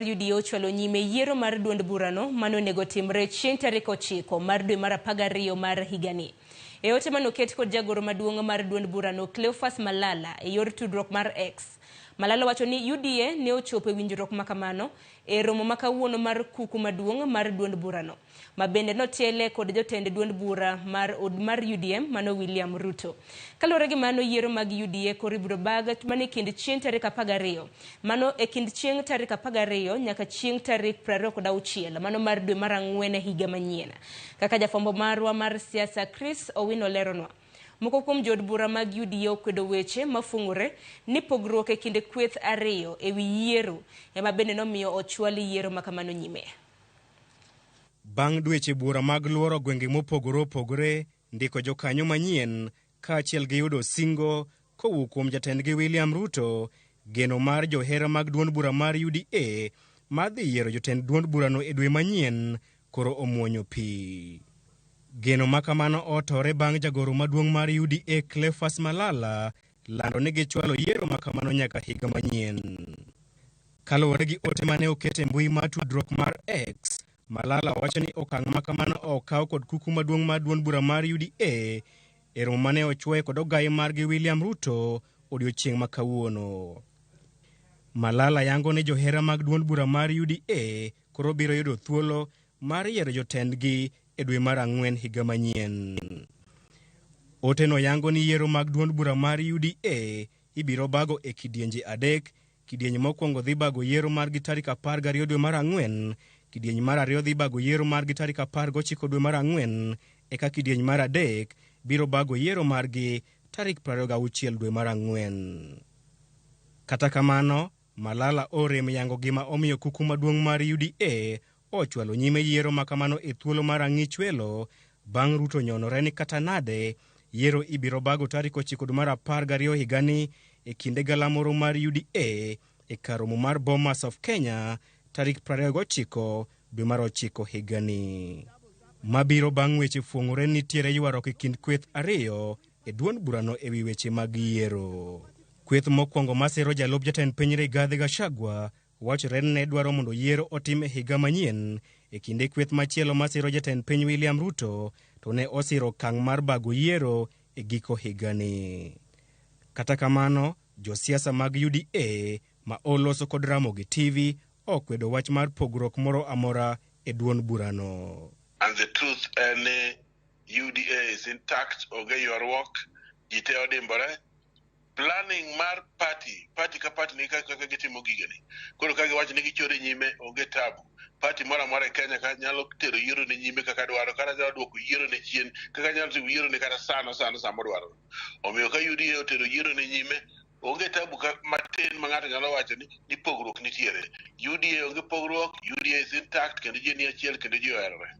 UDA ochwalo nyime yiero mar duond burano mane onego timre chieng' tarik 9 mar dwe mar 12 mar higani. E ote mane oket kod jagoro maduong' mar duond burano Cleophas Malala e yor tudruok mar X, Malala wacho ni UDA ne ochopo e winjruok makamano e romo ma kawuono mar kuku maduong' mar duond burano, ma bende notiele kod jotend duond bura mar, mar UDM mano William Ruto. Kaluwore gi mano, yiero mag UDA koro ibiro bag mana e kind chieng' tarik 12, mano e kind chieng' tarik 12 nyaka chieng' tarik 26, mano mar dwe mar 4 higa manyien. Kaka jafwambo marwa mar siasa Chris Owino leronwa, moko kuom jood bura mag UDA okwedo weche mafung'ore ni pogruok e kind kweth ariyo e wi yiero ema bende nomiyo ochwal yiero makamano nyime. Bang' dweche buora mag luoro gwenge mopogore opogore, ndiko jokanyo manyien kaachiel gi yudo singo kowuok kuom jatendgi William Ruto, geno mar johera mag duond bura mar UDA mar dhi yiero jotend duond burano e dwe manyien koro omuonyo pi. Geno ma kamano otore bang' jagoro maduong' mar UDA Cleophas Malala lando ni gichwalo yiero ma kamano nyaka higa manyien. Kaluwore gi ote mane oket e mbui mar tudruok mar X, Malala wacho ni okang' ma kamano okaw kod kuku maduong' mar duond bura mar UDA e romo mane ochwoye kod ogayi margi William Ruto odiochieng' ma kawuono. Malala yango ni johera mag duond bura mar UDA koro biro yudo thuolo mar yiero jotendgi e dwe mar 4 higa manyien. Oteno yango ni yiero mag duond bura mar UDA ibiro bago e kidienje 3. Kidieny mokwongo dhi bago yiero margi tarik 12 dwe mar 4, kidieny mar 2 dhi bago yiero margi tarik 19 dwe mar 4, eka kidieny mar 3 biro bago yiero margi tarik 26 dwe mar 4. Kata kamano, Malala orem yango gima omiyo kuku maduong' mar UDA ochwalo nyime yiero makamano e thuolo mar ang'ich welo bang' Ruto nyonore ni kata nade yiero ibiro bago tarik 9 dwe mar 12 higani e kinde galamoro mar UDA e kar romo mar Bomas of Kenya tarik 29 dwe mar 9 higani. Mabiro bang' weche fuong'ore ni nitiere ywaruok e kind kweth ariyo e duond burano e wi weche mag yiero. Kweth mokwongo masiro jalup jatend piny Rigathi Gachagua wachore ni ne dwaro mondo yiero otim e higa manyien e kinde kweth machielo masiro jatend piny William Ruto to ne osiro okang' mar bago yiero e giko higani. Kata kamano, josiasa mag UDA ma oloso kod Ramogi TV okwedo wach mar pogruok moro amora e duond burano. And the truth en ni UDA is intact, onge ywaruok, ji te odimbore. Planning mar party, party ka party ni kaka gitimo gigeni. Koro ka giwacho ni gichore nyime, onge tabu. Party moro amora e Kenya ka nyalo tero yiero ne nyime kaka dwaro, kata nyalo duoko yiero ne chien, kaka nyalo timo yiero ne kata sano sano sama odwaro. Omiyo ka UDA otero yiero ne nyime, onge tabu ka matin ma ng'ato nyalo wacho ni pogruok nitiere. UDA onge pogruok, UDA is intact kendo ji ni achiel kendo ji oherore.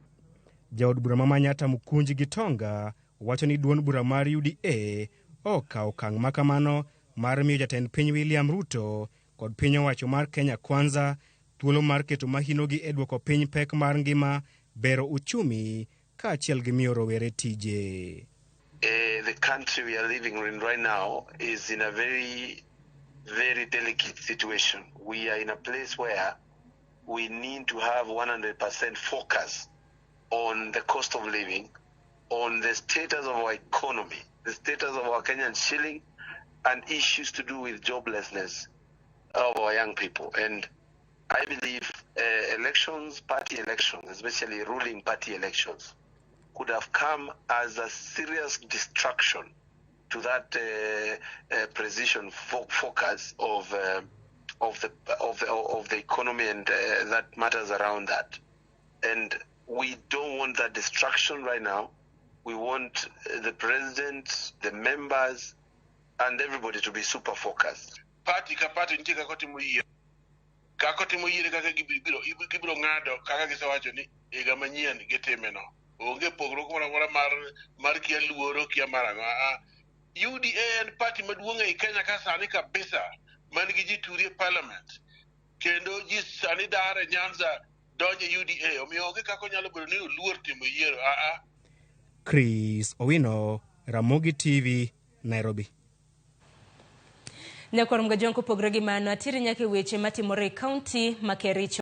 Jaod bura ma Manyatta Mukunji Gitonga wacho ni duond bura mar UDA okawo okang' makamano mar miyo jatend piny William Ruto kod piny owacho mar Kenya Kwanza thuolo mar keto mahinogi e duoko piny pek mar ngima, bero uchumi kaachiel gi miyo rowere tije. The country we are living in right now is in a very, very delicate situation. We are in a place where we need to have 100% focus on the cost of living, on the status of our economy, the status of our Kenyan shilling, and issues to do with joblessness of our young people. And I believe elections, party elections, especially ruling party elections, could have come as a serious distraction to that precision focus of the economy and that matters around that. And we don't want that distraction right now. We want the president, the members, and everybody to be super focused. Party ka party nitie kaka otimo yiero. Kaka otimo yiero kaka gibiro ng'ado kaka gisewacho ni higa manyien gitime no. Onge pogruok moro amora mar kia luoro kia mar ang'o. UDA en party maduong' ei Kenya ka sani kabisa man gi ji turi e parliament. Kendo ji sani dar e Nyanza donjo e UDA. Omiyo onge kaka onyalo bedo ni oluor timo yiero. Chris Owino, Ramogi TV, Nairobi. Nyakwar Mgajwang' kopogore gi mano, atiri nyaka e weche matimore e kaunti ma Kericho.